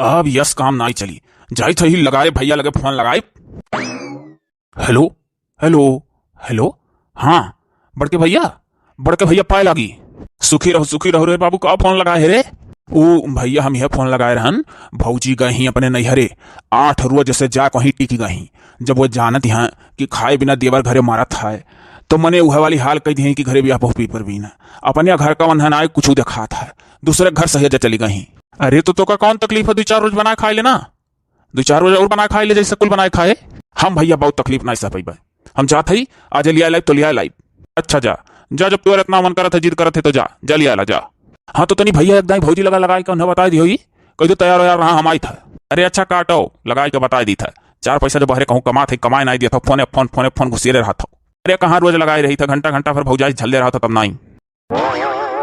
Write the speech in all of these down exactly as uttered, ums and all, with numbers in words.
अब यस काम नाई चली। जाई थई लगाए भैया लगे फोन लगाई। हेलो, हेलो, हेलो। हाँ, बड़के भैया, बड़के भैया पाए लागी। सुखी रहो, सुखी रहो रे बाबू, का फोन लगाए है रे? ऊ भैया हम यह फोन लगाए रहन, भौजी गई ही अपने नैहरे, आठ रोज से जा कहीं टिकी गई। जब वो जानत हैं कि खाए बिना देवर घरे मारत है, तो मने उहे वाली हाल कह दी कि घरे बियाह बहु पी पर भी ना, अपने घर का वन्हन आए कुछ देखात है, दूसरे घर सहेज चली गई। अरे तो तोका कौन तकलीफ है, दो चार रोज बनाए खाए लेना, दो चार रोज और बनाए खाए ले, जैसे कुल बनाए खाए। हम भैया बहुत तकलीफ ना सह पइबे, हम जात हई, आज लिया लाइब तो लिया लाइब। अच्छा जा, जा, जब तोर इतना मन करत है, जिद करत है तो जा, जा लिया ला, जा। हाँ तो तनी भैया एक दाई भौजी लगा लगाए के उन्हें बताए दियो ही, कह दो तैयार हो यार, हाँ हम आई था। अरे अच्छा काटो, लगाए के बताए दी था, चार पैसा जब बहरे कहूँ कमात है, कमाए नाई दिया था, फोने फोन, फोने फोन घुसेरे रहा था। अरे कहाँ रोज लगाए रही था, घंटा घंटा भर भौजाई झल्ले रहा था तब नाई।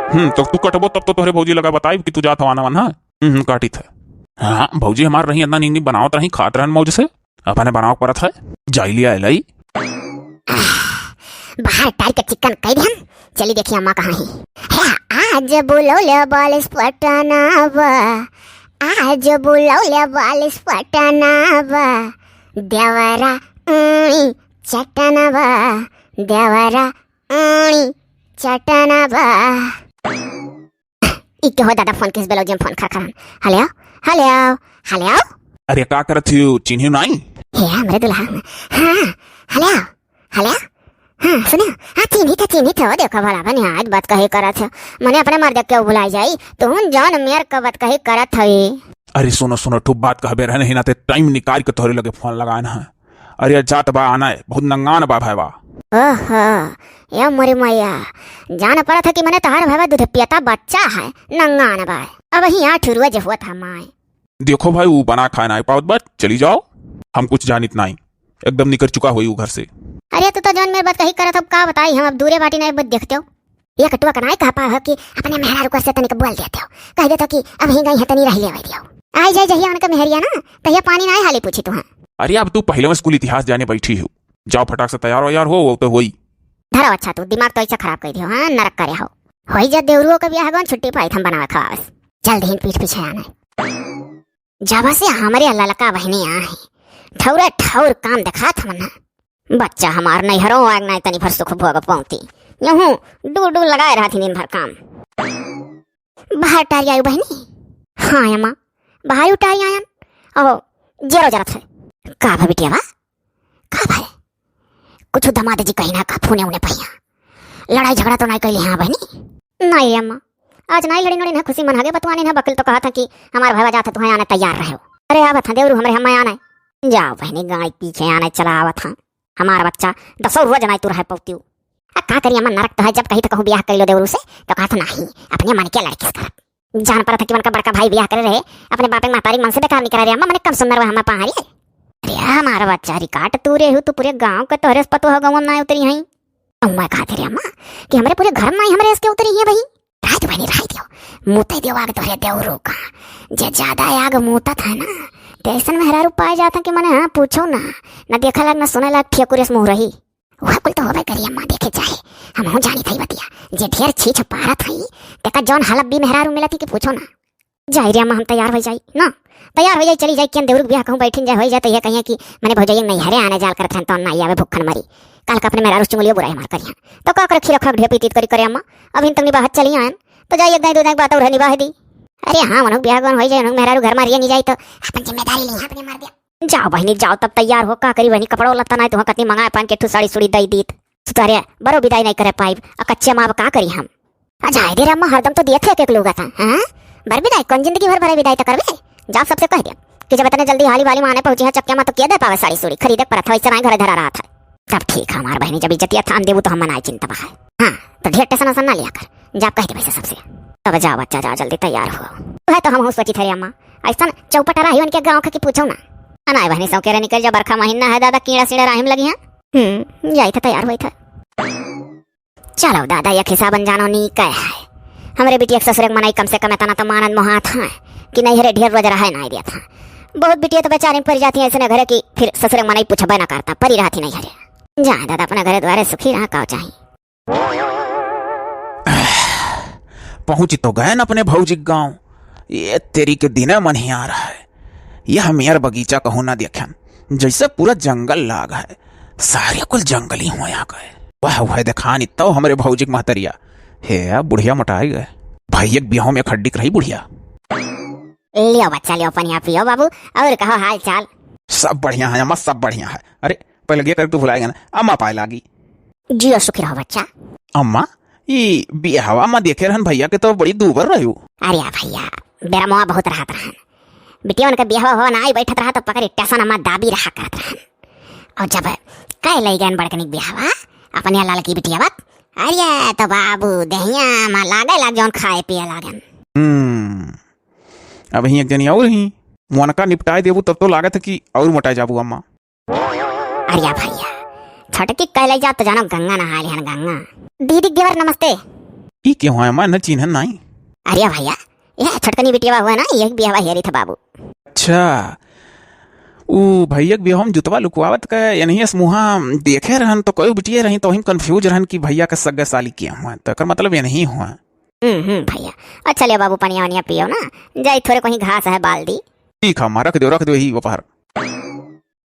हम्म, तो तू कटबो तब तो तोहरे भौजी लगा बताई कि तू जात हो आना वाना। हम्म, हम्म, काटी था। हाँ, भौजी हमार रही, इतना नीक नीक बनावत रही, खात रहन मौज से। अपने बनाव परत है, जाई लिया एलाई। बाहर टार के चिकन कह दिहन, चली देखी अम्मा कहाँ ही। हे, आज बुलौले बालिश पटना बा, आज बुलौले बालिश पटना बा, देवरा ऊई चटना बा, देवरा ऊई चटना बा। ई के हो दादा, फोन किस बेलौजी में फोन खरखरन। हेलो, हेलो, हेलो। अरे का करत हियो, चिन्हियो नाई? हे हमरे दुल्हा। हाँ, हेलो, हेलो। हाँ, सुनो। हाँ, चिन्हित है, चिन्हित है, देखो भला बनिया आज बात कही करत है। मने अपने मर्द के भुलाई जाई, तुम जौन मेर का बात कही करत है। अरे सुनो, सुनो, ठू बात कहबे रहने ही ना ते टाइम निकाल के तोहरे लगे फोन लगाना है। अरे जात बा आना है, बहुत नंगान बा भाई बा। ओहो, या मोरी मैया, जान पड़त है कि मने तोहार भाई बा दूध पियता बच्चा है, नंगान बा। अब ही आठ रोज हुआ था माय। देखो भाई, वो बना खाए नाई पावत बा, चली जाओ, हम कुछ जानित नाई, एकदम निकर चुका होई वो घर से। अरे तू तो जौन मेर बात कही करत हो, का बताई हम, अब दूरे बाटी नाई बत देखते हो। एक टुआ का नाई कह पा हो कि अपने मेहरारू को से तनिक बोल देते हो, कह देते हो कि अब ही गई है तनी रह लेवे दियो। आई जाए जहिया उनका मेहरिया ना, तहिया पानी नाई हाली पूछी तुहाँ। अरे अब तू पहले में स्कूल इतिहास जाने बैठी हो, जाओ फटाक से तैयार हो यार, हो, वो तो होई। धरो अच्छा तू दिमाग तो ऐसा खराब कर दियो, हाँ नरक करे हो। होई जा देवरुओ का ब्याह गौन छुट्टी पाई हम बनावे खावे। जल्द ही पीठ पीछे आना है। जब से हमरे ललका बहनी आ है, ठौरे ठौर काम दिखात हमन। बच्चा हमार नैहरों आग नाई तनी भर सुख भोग पौती। यूं डू डू लगाए रहती दिन भर काम। बाहर टारी आयु बहनी। हाँ अम्मा, बाहर उटारी आयन। अहो, जेरो जरत है। का भा बिटिया बा? का भाई? कुछ दमाद जी कहीं ना का फोने उन्हें पहिया। लड़ाई झगड़ा तो नाई कैली हाँ बहनी? नाई अम्मा, आज नाई लड़ी नड़ी ना, खुशी मन हगे बतवानी ना, बकिल तो कहा था कि हमार भाई जात है, तुम्हें आने तैयार रहो। अरे आवत हाँ देवरू, हमरे हम आना है। जाओ बहनी, गाय पीछे आने चला आवत हाँ। हमार बच्चा दसो रोज नाई तू रहे पौतियो। आ का करी अम्मा, नरक तो है, जब कही तो कहूँ ब्याह कर लो देवरू से, तो कहा था नहीं, अपने मन के लड़के से करब। जान पड़ा था कि उनका बड़का भाई ब्याह करे रहे, अपने बापे के महतारी मन से बेकार नहीं करा रे अम्मा, मने कम सुंदर वह हमार पहाड़ी है। अरे हमार बच्चा रिकाट तू रे हु, तू पूरे गांव के तोहरे से पतोह गौवा में ना उतरी हई। अम्मा कहा थे रे अम्मा कि हमरे पूरे घर में नाई हमरे इसके उतरी है भाई। रात बनी रात दियो, मुते दियो आग तोहरे देवरू का। जे ज्यादा आग मुतत है ना, तैसन मेहरारू पाए जाता कि मने हाँ पूछो ना, ना देखा लाग ना सुने लाग ठेकुरेस मुँह रही। वह कुल तो होबे करी अम्मा, देखे चाहे, हमहू जानी थई बतिया। जे ढेर छीछ पारत हई, तेका जौन हलब्बी मेहरारू मिलत ही कि पूछो ना। जाई रे अम्मा, हम तैयार हो जाई ना, तैयार हो जाई, चली जाई, केन देवरू के बियाह कहूँ बैठिन जाए, हो जाए तो ये कहिए कि मने भौजाई नैहरे आने जाल करत हन, तो ना आवे भूखन मरी। काल का अपने मेहरारू से चुंगलियो बुराई हमार करिहन, तो का करे खीरा खाक ढेपी तीत करी करे अम्मा। अब हिन तक निबाहत चली आयन, तो जाई एक दाई दो दाई बात और है निबाह दी। अरे हाँ, उनक बियाह गौन हो जाए, उनक मेहरारू घर मारिए नहीं जाई तो अपन जिम्मेदारी ली अपने मार दिया। जाओ बहनी, जाओ तब तैयार हो, का करी बहनी, कपड़ो लत्ता नाई, तुहाँ कतनी मंगाए पान के ठू साड़ी सुड़ी दई दीत। सुतारे बरो विदाई नाई करे पाइब, आ कच्चे माँ अब का करी हम? आ जाए दे रे अम्मा, हरदम तो दिए थे एक एक लोग था, हाँ? बर विदाई, कौन जिंदगी भर भरे विदाई तो करबे? जाओ सबसे कह दे कि जब इतने जल्दी हाली वाली माने पहुंची है चक्के में तो किया दे पावे साड़ी सुड़ी, खरीदे के परत है, वैसे नाई घरे धरा रहा था। तब ठीक है हमार बहनी, जब इज्जतिया थान देबू तो हम मनाए चिंता बा है। हाँ, तो ढेर टेंशन वेंशन ना लिया कर, जा कह दे वैसे सबसे। तब जाओ बच्चा, जाओ जल्दी तैयार हो। वह तो हम हो सोची थे रे अम्मा, ऐसा चौपट रही उनके गाँव का कि पूछो ना। अनाए बहनी सौकेरे निकल जा, बरखा महीना है दादा, कीड़ा सीड़ा राहिम लगी है। हम्म, जाई था तैयार हुई था। चलो दादा, एक हिसाबन जानो नीक है। हमरे बिटिया के ससुरे के मनई कम से कम इतना तो मानत मोहात है कि नैहरे ढेर रोज रहे नाई दिया था। बहुत बिटिया तो बेचारी पड़ जाती है ऐसे घरे कि फिर ससुरे के मनई पूछबे ना करता, परी रहती नैहरे। जा दादा, अपने घरे द्वारे सुखी रहा, का चाही। पहुंच तो गए न अपने भौजी के गांव। ये तेरी के दिने मन ही आ रहा है। यह मेर बगीचा कहूँ ना देखेन, जैसे पूरा जंगल लाग है। सारे कुल जंगली हुए यहाँ के। वह, वह देखान इत्ता हमरे भौजी के महतरिया। हे, बुढ़िया मोटाई गए। भैया के बियाह में एक हड्डी के रही बुढ़िया। लियो बच्चा, लियो पनिया पियो बाबू, और कहो हाल चाल। सब बढ़िया है अम्मा, सब बढ़िया है। अरे, पहले ये कर, तू भुलाएगा ना। अम्मा पाए लागी। जियो सुखी रहो बच्चा। अम्मा, ई बियाहवा में देखे रहन भैया के तो बड़ी दूबर रहू। अरे भैया, बेरमवा बहुत रहत रहन। बिटिया उनके बियाहवा हो ना आई बैठत रहा तो पकड़ी टेसन अम्मा दाबी रहा करत रहन। और जब कह लई गए बड़कनी के बियाहवा अपने लाल की बिटिया बात, अरे तो बाबू देहिया मा लागे लाग जौन खाए पिए लागन। हम्म, अब ही एक जनी और ही, उनका निपटाए देबू तब तो लागत है कि और मोटाए जाबू अम्मा। अरे भैया, छोटकी कहले जा तो जानो गंगा नहा लिहन गंगा। दीदी के देवर नमस्ते। ई के हुआ अम्मा, न चिन्हन नाई। अरे भैया, यह छोटकनी बिटिया हुआ ना, यही बियाहवा हेरी था बाबू। अच्छा, ऊ भैया के बियाह में जुतवा लुकवावत का यनही समूहा देखे रहन तो कोई बिटिया रही तो हम confuse रहन कि भैया के सगे साली किया हुआ, तो एकर मतलब यनही हुआ। हम्म हम्म भैया, अच्छा ले बाबू पनिया वनिया पियो ना, जाई थोरे कहीं घास है बाल दी। ठीक है अम्मा, रख दो, रख दो यही ऊपर।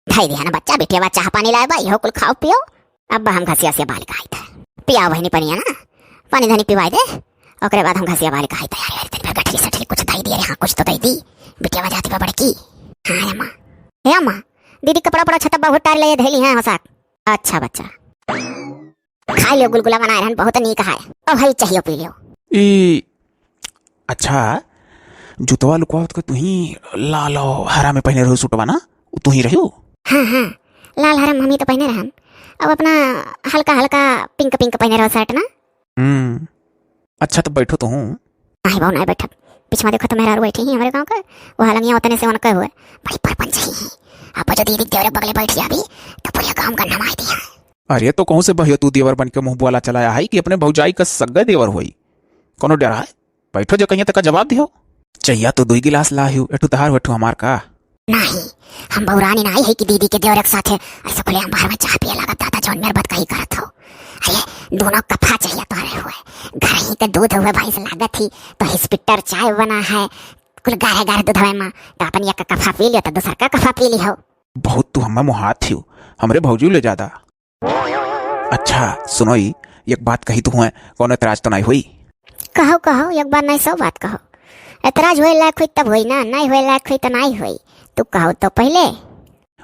धई दिया ना बच्चा, बिटिया बा चाह पानी लाए बा, इहो कुल खाओ पियो। अब हम घसिया से बाल कहाई था, पिया बहिनी पनिया ना, पानी धनी पिवाई दे, ओकरे बाद हम घसिया बाल कहाई था। यार यार, तनी गठरी सठरी कुछ धई दिए रे, हाँ कुछ तो धई दी, बिटिया बा जाती बा बड़की। हाँ अम्मा, हे अम्मा, दीदी कपड़ा पड़ा छत्ता बहुत टार ले धैली हैं होसाक। अच्छा बच्चा, खा लियो, गुलगुला बनाए रहन, बहुत नीक है। ओ भाई, चाहियो पी लियो। ई, अच्छा, जुतवा लुकवावत के तुही लाल और हरा में पहने रहू सूटवा ना, उ तुही रहू? हाँ, हाँ, लाल हरा में हम ही तो पहने रहन। अब अपना हल्का हल्का pink pink पहने रहो shirt ना। हम्म, अच्छा तो बैठो तो हूँ। नाही बाबू, नाही बैठब। पिछवा देखो तो मेहरारू बैठी ही हमरे गाँव के, वो हलंगिया उतने से उनके हुए, बड़ी परपंच ही ही। अब जो दीदी के देवरे बगले बैठी अभी, तो पूरे गाँव में गन्ना मार दिया। अरे तो कहूँ से बहियो तू देवर बन के मुँह बोला चलाया है कि अपने भौजाई का सग्गा देवर होई? कोनो डर है? बैठो जो कहिए तक जवाब दियो। चहिया तो दुई गिलास लाहियो, एठू तहार एठू हमार का? नाही, हम बौरानी नाही है कि दीदी के देवर के साथे ऐसे खुले अंबार में चाह पिए लागत दादा, जौन मेर बात कही करत हो। अरे, दोनों कफा चाहिए तोहरे हुए। घर ही के दूध हुए भैंस लागत ही, तो हिस्पिटर चाय बना है, कुल गाढ़े गाढ़े दूधवे में, तो अपन एक कफा पी लियो, तो दूसर का कफा पी लियो। बहुत तू हमें मुहात हियो, हमरे भौजी ले ज्यादा। अच्छा, सुनो ई, एक बात कही तू हुए, कौनो एतराज तो नाही हुई? कहो, कहो, एक बार नाही सौ बात कहो। एतराज हुए लायक हुई तब हुई ना, नाही हुए लायक हुई तो नाही हुई। तू कहो तो पहले।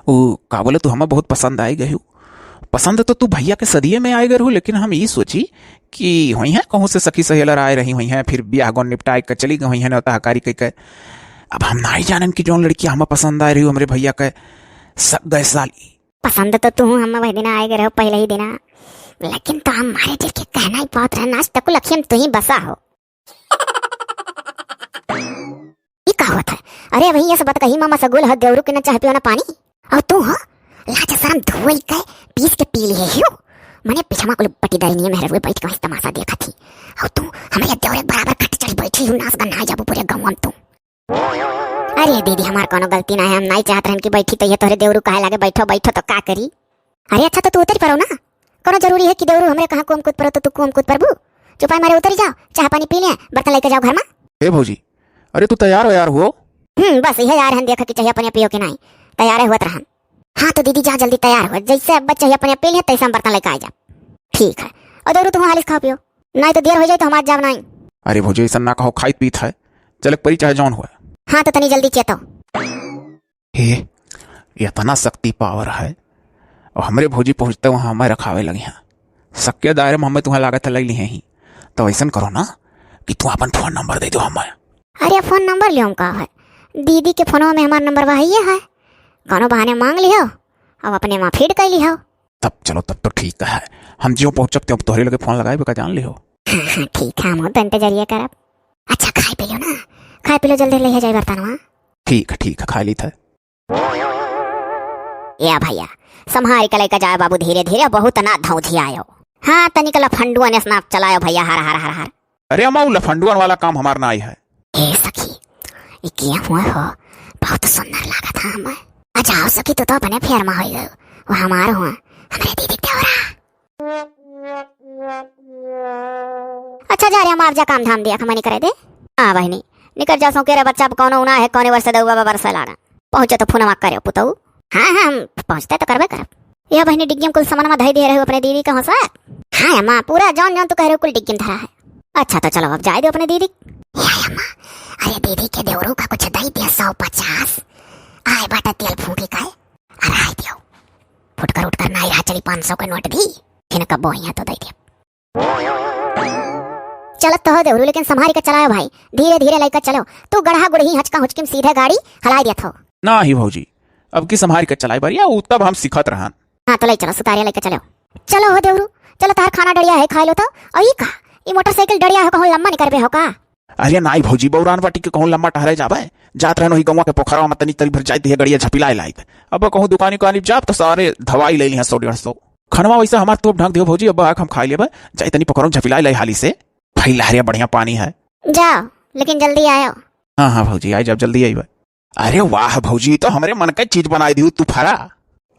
ऊ का बोले, तू हमें बहुत पसंद आई गयू। पसंद तो तू भैया के सदिये में आए गए रहू, लेकिन हम ई सोची कि होई है कहूँ से सखी सहेलर आए रही होई है, फिर बियाह गौन निपटाए के चली गई होई है, न्योता हकारी कई के। अब हम नाही जानन कि जौन लड़की हमें पसंद आए रही हमरे भैया के सग्गे साली। पसंद तो तू हमें वही दिन आए गए रहो, पहले ही दिना, लेकिन तो हम मारे दिल के कहना ही बहुत रहना, आज तक लखियम तू ही बसा हो। ई का होत है? अरे वही ये सब बात कही, मामा सगुल हो, देवरू के ना चाह पियो ना पानी। और तू हो, लाज शरम धोई के पीस के पी लिए हियो। मने पिछवा कुल पटीदारी नहीं मेहररुए बैठ के वही तमाशा देखत ही। और तू हमारे देवरे के बराबर खट चढ़ी बैठी हूँ, नाच गन्ना जाबू पूरे गाँव में तू। अरे दीदी, हमार कोनो गलती ना है, हम नाही चाहत रहन कि बैठी तो ये तोहरे देवरू कहे लागे बैठो बैठो तो का करी। अरे अच्छा, तो तू उतरी परो ना, कोनो जरूरी है कि देवरू हमरे कहाँ कुम कूद परो तो तू कुम कूद परबू? चुपाई मारे उतरी जाओ, चाह पानी पी ले, बर्तन लेके जाओ घर में। हे भौजी, अरे तू तैयार हो यार हो। हम्म, बस यह यार हन देखा कि चाहिए अपने पियो के नाही, तैयार है हुआ रहन। हाँ तो दीदी जा जल्दी तैयार हो, जैसे अब चाहिए अपने पी ले तैसे हम बर्तन लेके आ जा। ठीक है, और देवरू तुम हालिस खाओ पियो, नाही तो देर हो जाए तो हम आज जाब नाही। अरे भौजी ऐसा ना कहो, खाई पीत है, चले परी चाहे जौन हुआ। हाँ तो तनी जल्दी चेतो। हे, इतना शक्ति पावर है, और हमरे भौजी पहुँचते वहाँ हमें रखावे लगी हैं। शक के दायरे में हमें तुम्हें लागत है लग ली हैं ही। तो ऐसन करो ना कि तू अपन फोन नंबर दे दो हमें। अरे फोन नंबर लियो का है, दीदी के फोनवा में हमार नंबर वही है, कोनो बहाने मांग लियो, अब अपने वहाँ फीड कर लियो। तब चलो, तब तो ठीक है, हम जियो पहुँचब तब तोहरे लगे फोन लगाए का जान लियो। हाँ, हाँ, ठीक है, हम तो इंतजारिया करब। अच्छा खाए पी लो ना, खाए पी लो, जल्दी ले जाए बर्तनवा। ठीक है, ठीक है, खा ली था। या भैया, संभारी के लेके जाए बाबू, धीरे धीरे, बहुत ना धौंधी आयो। हाँ, तनिक लफंडुआ ने स्नाप चलायो भैया, हर हर हर हर। अरे अम्मा, उ लफंडुअन वाला काम हमार ना आई है। ए सखी, ई के हुआ हो? बहुत सुंदर लागत है हमें। आ जाओ सखी, तू तो अपने फेर में होई गयो, वो हमार हुआ, हमरे दीदी के देवरा। अच्छा जा रे, हम आप जा काम धाम दिया, हमनी करे दे। हाँ बहिनी, निकल जा सौके रे बच्चा, अब कौनो उना है, कौने वर्ष दउआ बरसे लागा। पहुँचो तो फोनवा करेउ पुतऊ। हाँ, हाँ, हम पहुँचते तो करबे करब। या बहिनी, डिग्गी में कुल सामानवा धइ दिहे रहेउ अपने दीदी का हँसा? हाँ अम्मा, पूरा जौन जौन तू कह रहेउ कुल डिग्गी में धरा है। अच्छा तो चलो अब जाइ देउ अपने दीदी। या अम्मा, अरे दीदी के देवरू का कुछ दइ दिया, सौ पचास। आए बाटे तेल फूँकी का, अरे आए दियो। फुटकर उटकर नाई रहा, चली पाँच सौ के नोट दी, फिर कब्बो हियाँ तो दइ दिया। चलत तो हो देवरू, लेकिन सम्हारी के चलायो भाई, धीरे धीरे लइका चलो। तू गड़हा गुड़ही हचका हुचकी में सीधे गाड़ी हलाइ दियत हो। नाही भौजी, अब की सम्हारी के चलाइ बरिया, उ तब हम सीखत रहन। हाँ तो लइ चलो, सुतारिया लइके चलो। चलो हो देवरू, चलो तहार खाना डड़िया है, खाइ लो तो। अउ ई का, ई मोटरसाइकिल डड़िया हो, कहूँ लम्बा निकरबे हो का? अरे नाही भौजी, बौरान बाटी के कहूँ लम्बा टहरे जाबे, जात रहन वही गौवा के पोखरवा में तनी तनी भर जाइत है गड़िया झपिलाइ लाइत। अब कहूँ दुकानी उकानी जाब तो सारे धवाइ लइ लिहा सौ डेढ़ सौ। खनवा वइसे हमार तोप ढाँक दियो भौजी, अब आके हम खाइ लेबे, जाइ तनी पोखरवा में झपिलाइ लाई हाली से। भाई लहरिया बढ़िया पानी है। जाओ, लेकिन जल्दी आयो। हाँ, हाँ भौजी, आइ जाब, जल्दी आइबे। अरे वाह भौजी, ई तो हमरे मन के चीज बनाइ दिहू तू फरा।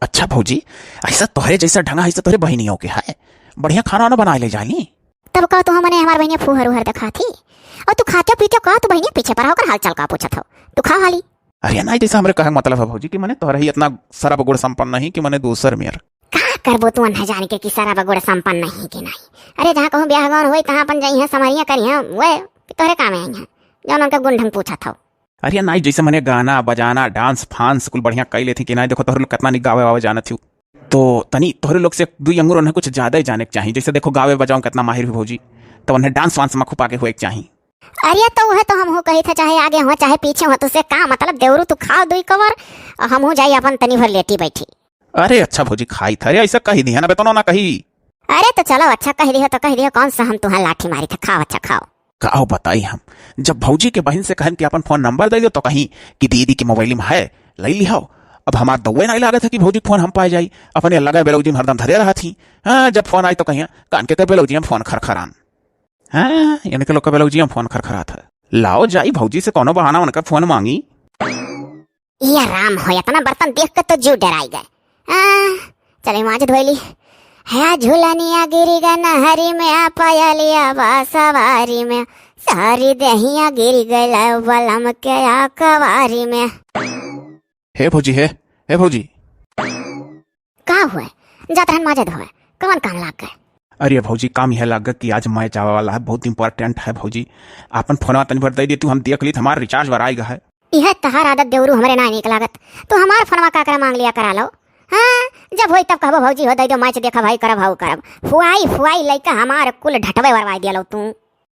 अच्छा भौजी, अइसा तोहरे जइसा ढंगा, अइसा तोहरे बहिनियों के है, बढ़िया खाना वाना बनाइ ले जानी। तब का तू हमने हमार बहिनिया फूहर उहर देखाथी? अउ तू खाते पीते का तू बहिनिया पीछे परा हो, ओकर हाल चाल का पूछत हो? तू खा हाली। अरे नाही, जइसा हमरे कहे के मतलब है भौजी कि मने तोहरे ही इतना सरब गुण संपन्न नहीं कि मने दूसर मेर। का करबो तू अन्हा जान के कि सरब गुण संपन्न नहीं कि नाही? अरे जहाँ कहूँ ब्याह गौन होई तहाँ अपन जइहैं सम्हरिहैं करिहैं, वे तोहरे कामे अइहैं, जौन उनका गुण ढंग पूछत हो। अरे नाही, जइसे मने गाना बजाना, डांस फांस कुल बढ़िया कइ लेथी कि नाही? देखो तोहरे लोग केतना निक गावे वावे जानत हो। तो तनी तोहरे लोग से दुइ अंगुर उन्हें कुछ ज्यादा ही जाने के चाही। जइसे देखो गावे बजावे में केतना माहिर हुई भौजी, तो उन्हें डांस वांस में खूब आगे होए के चाही। अरे तो उहे तो हमहू कहित है, चाहे आगे हो चाहे पीछे हो, तुसे का मतलब देवरू, तू खाओ दुइ कवर, अउ हमहू जाई अपन तनी भर लेटी बैठी। अरे अच्छा भौजी खाइत है, अरे अइसा कहि दिहा ना बे, तनो ना कही। अरे तो चलो, अच्छा कहि दिहो तो कहि दिहो, कौन सा हम तुहां लाठी मारित है, खाओ अच्छा खाओ। का बताई हम, जब भौजी के बहिन से कहन कि अपन फोन नंबर दइ दियो तो कहीं कि दीदी के मोबाइल में है, लइ लिहो। अब हमार दउए नाहीं लागत है कि भौजी के फोन हम पाए जाई, अपने लगे बेलौजी में हरदम धरे रहत ही। हाँ, जब फोन आई तो कहिया कान के, के बेलौजी में फोन खरखरान। हाँ, इनके लोग के बेलौजी में फोन खरखरात है। लाओ जाई भौजी से कौनो बहाना उनका फोन मांगी। या राम हो, इतना बर्तन देख के तो जीव डराइ गए। आ, चले माज धोइली। है झुलनिया गिरि गए नहरी में, आ पायलिया बा सवारी में, सारी देहिया गिरि गए बलम के आ कवारी में। हे भौजी, हे, हे भौजी। का हुए? जात रहन माजे धोवे, कवन काम लाग गए? अरे भौजी, काम यह लाग गए कि आज मैच आवे वाला है, बहुत इंपॉर्टेंट है भौजी। आपन फोनवा तनी भर दइ देतू, हम देख लीत, हमार रिचार्ज भराइ गए है। इहे तहार आदत देवरू हमरे ना नीक लागत। तू हमार फोनवा का करे मांग लिया करा लो। हाँ, जब होई तब कहबो भौजी हो दइ दो, मैच देखब, हई करब, हऊ करब। फुआई फुआई लइका हमार कुल ढटवे वरवाइ दिया लो तू।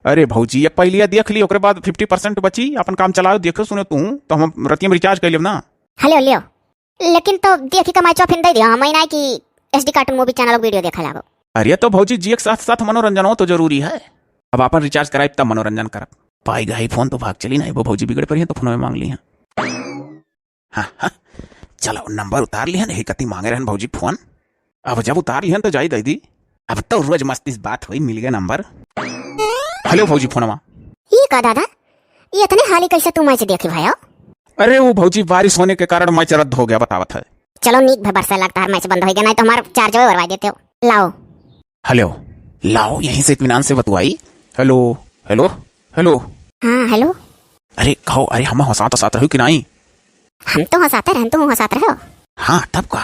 अरे भौजी, ये पहलिया देख ली, ओकरे बाद फिफ्टी परसेंट बची, अपन काम चलाओ, देखो सुनो तू, तो हम रतिया में रिचार्ज कइ लेब ना। हलियो, लियो। लेकिन तो देखी का मैचवा फिन दइ दियो, हम ना कि एसडी कार्टून मूवी चैनल वीडियो देखे लागो। अरे तो भौजी, जिए के साथ साथ मनोरंजनो तो जरूरी है। अब आपन रिचार्ज कराइब तब मनोरंजन करब। पाइ गई फोन तो भाग चली ना, वो भौजी बिगड़ पड़ी है तो फोन में मांग ली है। हाँ, हाँ, चलो नंबर उतार लिहन, यही कती मांगे रहन भौजी फोन। अब जब उतार लिहन तो जाई दइ दी। अब तो रोज मस्ती से बात होई, मिल गया नंबर। हेलो भौजी फोनवा। ई का दादा, ई इतने हाली कैसे तू मैच देखे भायो? अरे वो भौजी बारिश होने के कारण मैच रद्द हो गया, बतावत है। चलो नीक भे बरसा लगता है मैच बंद होइगा, नाहीं तो हमार चार्ज वरवा देते हो। लाओ। हेलो, लाओ यहीं से इत्मीनान से बतुआई। हेलो, हेलो, हेलो। हाँ, हेलो। अरे कहो, अरे हम हंसात हंसात रहो कि नाहीं? हम तो हंसाते रहन, तू हंसात रहो। हाँ, तब का?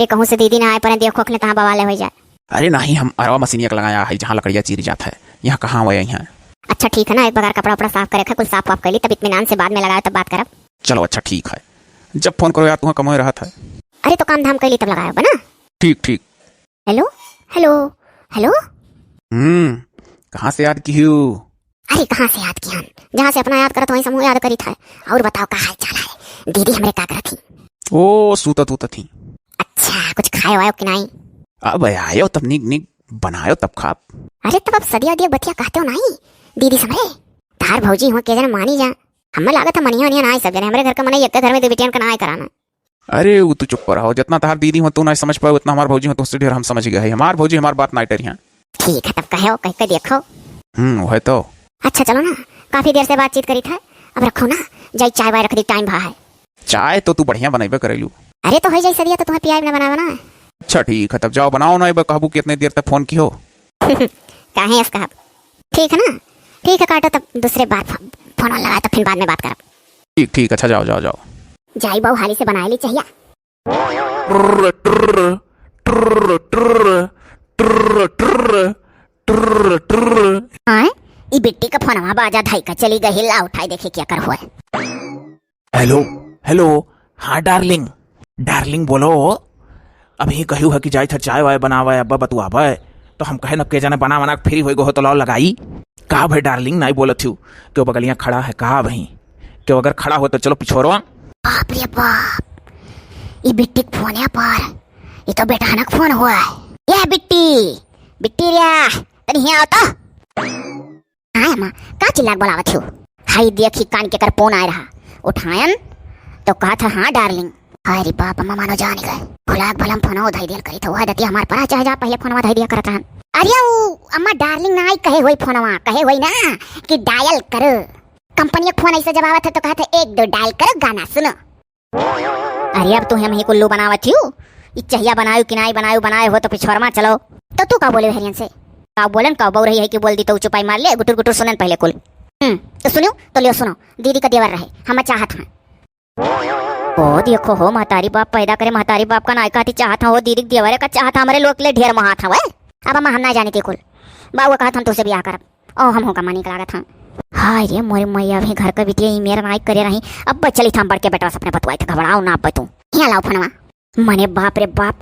ये कहूँ से दीदी ना आए परे, देखो अखने तहाँ बवाले होइ जाए। अरे नाहीं, हम अरवा मशीनिया के लगाया है, जहाँ लकड़िया चीरी जात है। यहाँ कहाँ हुआ है यहाँ? अच्छा ठीक है ना, एक बगार कपड़ा उपड़ा साफ करे है, कुल साफ वाफ कर ली, तब इत्मीनान से बाद में लगाओ, तब बात करब। चलो अच्छा ठीक है, जब फोन करो यार, तुहाँ कमोए रहत है। अरे तो काम धाम कर ली तब लगाओ बना। ठीक ठीक। हेलो, हेलो, हेलो। हम्म, कहाँ से याद किहू? अरे कहाँ से याद किहन? जहाँ से अपना याद करत वहीं समूह याद करी था। और बताओ का हाल चाल है? दीदी हमरे का करत ही? ओ, सूतत उतत ही। अच्छा, कुछ खाए वायो कि नाहीं? अब आयो तब निक निक बनायो तब खाब। अरे तब अब सदिया दिया बतिया कहते हो नाहीं? दीदी समरे, तार भौजी हुआ के जन मानी जा। हमें लागत है मनिया वनिया ना आए सब जने, हमरे घर का मने एक घर में दो बेटियन का ना आए कराना। अरे, वो तू चुप रहो, जितना तहार दीदी हो तू ना समझ पाओ, उतना हमार भौजी हो तुझसे ढेर हम समझ गए हैं। हमार भौजी हमार बात ना टरिया। ठीक है, तब कहो, कह के देखो। हम्म, वह तो। अच्छा, चलो ना, काफी देर से बातचीत करी था, अब रखो ना, जाई चाय वाय रख दी, टाइम भा है। चाय तो तू बढ़िया बनइबे करेलू। अरे, तो है जाई सदिया, तो तुम्हें पियाई ना बनावे ना। अच्छा, ठीक है, तब जाओ बनाओ ना, एक बार कहबू कि इतने देर तक फोन किहो। काहे ऐसे कहब? ठीक है ना, ठीक है, काटो, तब दूसरे बार फो-, फोन लगा, तो फिर बाद में बात करब। ठीक, ठीक, अच्छा, जाओ, जाओ, जाओ। जाई बाऊ, हाली से बनाए ली चहिया। ट्र, ट्र, ट्र, ट्र, ट्र, ट्र, ट्र, ट्र, ट्र। हाँ, ई बिट्टी का फोनवा बाजा, धई का चली गई, ला उठाई देखी क्या कर हुआ है। हेलो, हेलो, हाँ डार्लिंग, डार्लिंग बोलो। अभी कहू है कि जाइत है चाय वाय बनावे, अब्बा बतुआवे, तो हम कहे न के जाने बना बना के फ्री होई गो हो तो लाओ लगाई। का भाई डार्लिंग नाई बोलत हूँ, क्यों बगलियाँ खड़ा है का भाई? क्यों अगर खड़ा हो तो चलो पिछोरो। बाप रे बाप, ई बिट्टी के फोन है पर, ई तो बेटहनक फोन हुआ है। ये बिट्टी, बिट्टी रे, तनी हियाँ आओ तो। हाँ अम्मा, का चिल्ला के बोलावत हो? हाय देखी कान के कर फोन आए रहा, उठायन तो कहा था, "हाँ डार्लिंग।" हाय रे बाप, अम्मा मानो जान गए। खुलाक भलम फोनो धई दियल करी था, वह दतिया हमार पर चाहे जा पहले फोनवा धई दिया करत रहन। अरे ऊ अम्मा डार्लिंग ना आई कहे होई फोनवा, कहे होई ना कि डायल करो। कंपनी के फोन ऐसे जब आवत है तो कहत है, "एक दो डायल करो, गाना सुनो।" अरे अब तू हम ही कुल्लू बनावत हियो, ई चहिया बनायु कि नाई बनायु, बनाए हो तो पिछोरमा चलो। तो तू का बोले हरियन से? का बोलन का बउर है कि बोल दी तो चुपाई मार ले, गुटुर गुटुर सुनन पहले कुल। हम्म, तो सुनियो, तो लियो सुनो, दीदी का देवर रहे, हम चाहत हैं। ओ देखो हो महतारी बाप पैदा करे, महतारी बाप का नाई कहती चाहत हाँ, हो दीदी के देवरे का चाहत हाँ, हमरे लोग के लिए ढेर महात हाँ। अब हम ना जाने थे कुल, बाबू कहत हम तुझसे ब्याह करब। ओ, हम हो का मानिक लागत हम। हाय रे मोरे मैया, अभी घर का बिटिया ई मेरा नाई करे रही। अब चली था हम बड़के बेटवा से अपने बतवाई थे, घबराओ ना अब तू। हियाँ लाओ फोनवा। मने बाप रे बाप,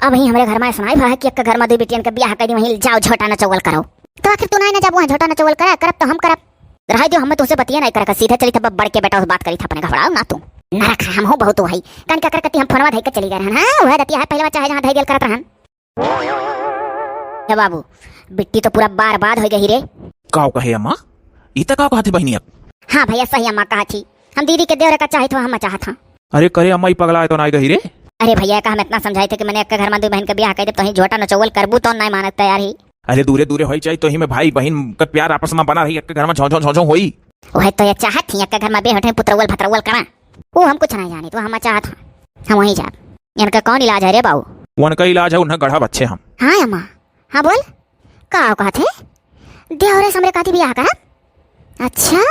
अब ही हमरे घर में सुनाई भा है कि एक घर में दो बिटियन के ब्याह कर दी, वहीं जाओ झोटा नचौल करो। तो आखिर तू नाई ना जाबू, वहाँ झोटा नचौल करा, करब तो हम करब। रहाई दियो, हम तुझसे बतिया नाई करक, सीधे चली था बड़के बेटवा से बात करी था अपने, घबराओ ना तू। नरक है, हम हो बहुत भाई। कान का करकती हम फोनवा धई के चली गए रहन। हाँ, वह दतिया है पहले चाहे जहाँ धई दियल करत रहन। हे बाबू, बिट्टी तो पूरा बर्बाद हो गई रे। काव कहे अम्मा? ई त काव कहत ही बहिनी अब? हाँ भैया, सही अम्मा कहत ही। हम दीदी के देवरे का चाहित हो, हम चाहत हाँ। अरे करे अम्मा, ई पगला है तो नाई गही रे? अरे भैया, का हम इतना समझाए थे कि मने एक घर में दो बहन के ब्याह कर दे, तो ही झोटा नचौल करबू तो नाई मानत तैयार ही। अरे दूरे दूरे होई जाई, तो ही में भाई बहन का प्यार आपस में बना रही, एक घर में झों झों झों झों होई। वह तो ये चाहत ही, एक घर में बेहठे पुत्रौल भत्रौल करा। वो हम कुछ नहीं जानी, तो हम चाहत हाँ, हम वहीं जाब। इनका कौन इलाज है रे बाऊ? उनका इलाज है, उन्हें गढ़ा बच्चे हम। हाँ अम्मा, हाँ बोल, का कहत है? देवरे से हमरे काती बियाह करब? अच्छा,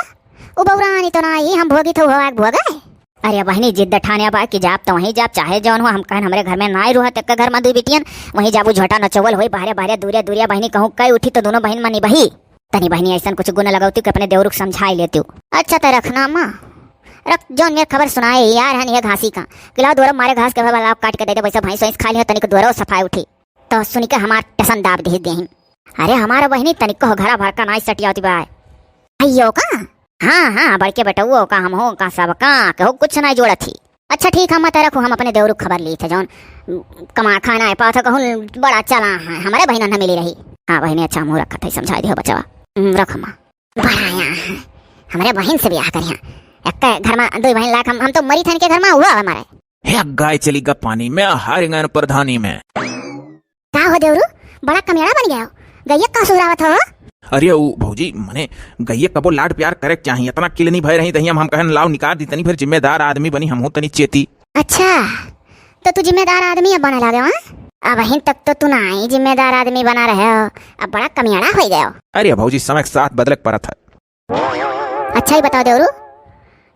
उ बौरानी तो ना आई, हम भोगी तो हो आग भोगे। अरे बहिनी, जिद ठाने बा कि जाब तो वहीं जाब, चाहे जौन हो। हम कहन हमरे घर में नाई रुहत एक घर में दुई बिटियन, वहीं जाबू झोटा नचौल होई, बाहरे बाहरे दूरे दूरे बहिनी कहूँ कई उठी तो दोनों बहिन मनी बही। तनी बहिनी ऐसन कुछ गुण लगौती कि अपने देवरुक समझाई लेती। अच्छा त रखना अम्मा, रख जौन मेर खबर सुनाए यार हन ये घासी का। कि लाओ दोरो मारे घास के भवा लाओ काट के दे दे, वैसे भैंस वैंस खा लियो, तनिक दोरो सफाई उठी। तो सुनी के हमार टसन दाब दे देहिन। अरे हमार बहिनी तनिक हो घरा भर का नाई सटियावती बा। अयो का? हाँ, हाँ, बड़के बेटउओ का, हम हो का, सब का, केहू कुछ नाई जोड़त ही। अच्छा ठीक, हम मत रखू, हम अपने देवरू खबर ली थे, जौन कमा खाना है पाथ कहूँ बड़ा चला है, हमारे बहिन न मिली रही। हाँ बहिनी, अच्छा मुँह रखत है, समझाई दियो बचवा। हम्म, रख अम्मा। बड़ा आया है, हमारे बहिन से ब्याह करिया। एक घर में दो बहिन लाख हम, हम तो मरी थन के घर में हुआ हमारे। हे गाय चली गा पानी में, हार गए प्रधानी में। का हो देवरू, बड़ा कमियाड़ा बन गया हो। गैया का सुधरावत हो? अरे ऊ भौजी, मने गैया कबो लाड प्यार करे के चाही, इतना किलनी भय रही दहिया में हम कहन लाओ निकाल दी तनी, फिर जिम्मेदार आदमी बनी, हमहू तनी चेती। अच्छा, तो तू जिम्मेदार आदमी अब बने लगे हो, हाँ? अबहिन तक तो तू ना ही जिम्मेदार आदमी बना रहे हो, अब बड़ा कमियाड़ा हो गए हो। अरे भौजी, समय के साथ बदले के परत है। अच्छा ही बताओ देवरू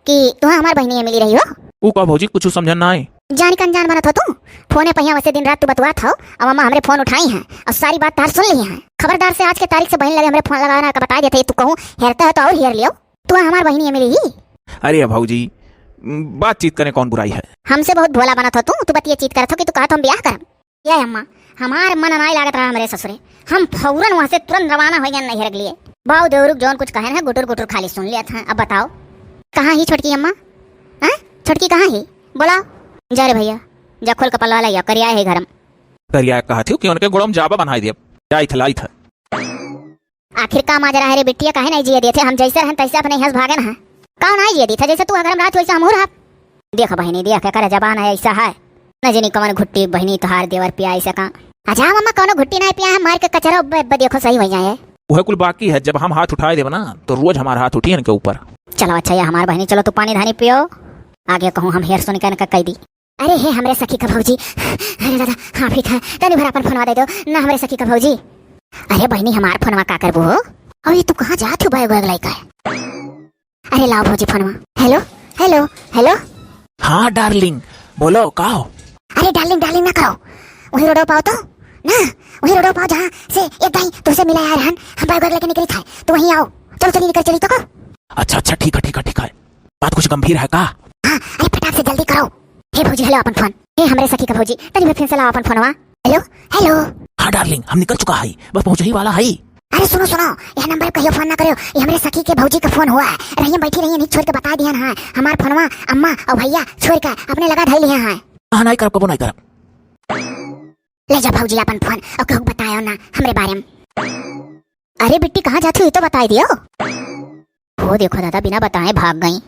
कि तुहा हमार बहिनी मिली रही हो? ऊ का भौजी, कुछ समझन ना आए। जानी का अनजान बनत हो तू? फोने पहिया वैसे दिन रात तू बतुआत हो, अब अम्मा हमरे फोन उठाई हैं और सारी बात तार सुन ली हैं। खबरदार से आज के तारीख से बहिन लगे हमरे फोन लगावे ना का बता देते, तू कहूँ हेरते हो तो और हेर लियो। तू हमार बहिनी मिली ही। अरे भौजी, बातचीत करे कौन बुराई है? हमसे बहुत भोला बनत हो तू, तू बतिये चीत करत हो कि तू कहत हो हम ब्याह करब। ये अम्मा, हमार मन नाई लागत रहा हमरे ससुरे। हम फौरन वहाँ से तुरंत रवाना हो गए नैहर के लिए। बाऊ देवरुक जौन कुछ कहन है, गुटुर गुटुर खाली सुन लिया था। अब बताओ, कहाँ ही छोटकी अम्मा? हाँ, छोटकी कहाँ ही? बोला। जा रे भैया, जा खोल के पल्ला लाइया, करिया है घर में। करिया कहा थी कि उनके गोड़म जाबा बनाई दिया। जाई था, लाई था। आखिर का माजरा है रे बिटिया, काहे नहीं जिए देथे? हम जैसे रहन तैसे अपने यहाँ से भागे ना है। का नहीं जिए देथे? जैसे तू अगर हम रहत वैसे हमहू रहब। देख बहिनी, देख एकर जबान है ऐसा है। न जनी कवन घुट्टी बहिनी तोहार देवर पिया ऐसे का। अच्छा मम्मा, कौनो घुट्टी नहीं पिया है, मार के कचरा उब्बे उब्बे देखो सही हो जाए। वह कुल बाकी है, जब हम हाथ उठाए देब ना तो रोज हमार हाथ उठी इनके ऊपर। चलो अच्छा ये हमार बहिनी, चलो तू पानी धानी पियो, आगे कहूँ हम हेर सुन के इनका कह दी। अरे हे हमरे सखी का भौजी, अरे दादा, हाँ फिर था, तनी भर अपन फोनवा दे दो ना हमरे सखी का भौजी। अरे बहिनी हमार फोनवा का करबो हो? और ये तू कहाँ जात हो बैग वैग लइका? अरे लाओ भौजी फोनवा। हेलो, हेलो, हेलो। हाँ डार्लिंग, बोलो का हो? अरे डार्लिंग डार्लिंग ना करो, वही रोडो पाओ तो ना, वही रोडो पाओ जहाँ से एक दाई तुमसे मिला यार हन, हम बैग वैग लेके निकली था, तो वहीं आओ, चलो चली निकल चली तो को। अच्छा अच्छा, ठीक है ठीक है ठीक है, बात कुछ गंभीर है का? हाँ, अरे फटाक से जल्दी करो। हे भौजी, हेलो अपन फोन। हे हमरे सखी का भौजी, तनी भी फिर से लाओ अपन फोनवा। हेलो, हेलो। हाँ डार्लिंग, हम निकल चुका है, बस पहुँच ही वाला है। अरे सुनो सुनो, यह नंबर पे कहियो फोन ना करियो, ये हमरे सखी के भौजी का फोन हुआ है। रहिए बैठी रहिए, नहीं छोड़ के बता दिया ना, हमार फोनवा अम्मा और भैया छोड़ के अपने लगा धई लिया है। हाँ नहीं करब, कबो नहीं करब। ले जा भौजी अपन फोन और कहूँ बतायो ना हमरे बारे में। अरे बिट्टी, कहाँ जाती हो, ये तो बताई दियो। वो देखो दादा, बिना बताए भाग गई।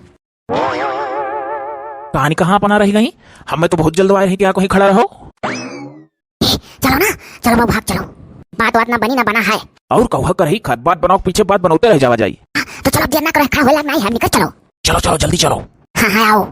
कहानी कहाँ अपना रही गई? हमें तो बहुत जल्द आए हैं कि यहाँ कहीं खड़ा रहो। ए, चलो ना, चलो बाबू, भाग चलो। बात बात ना बनी ना बना है। और कौहा करही खात, बात बनाओ पीछे बात बनौते रह जावा जाई। हाँ, तो चलो, अब देर ना करो, खड़ा होला नहीं है, निकल चलो। चलो चलो जल्दी चलो। हाँ हाँ आओ।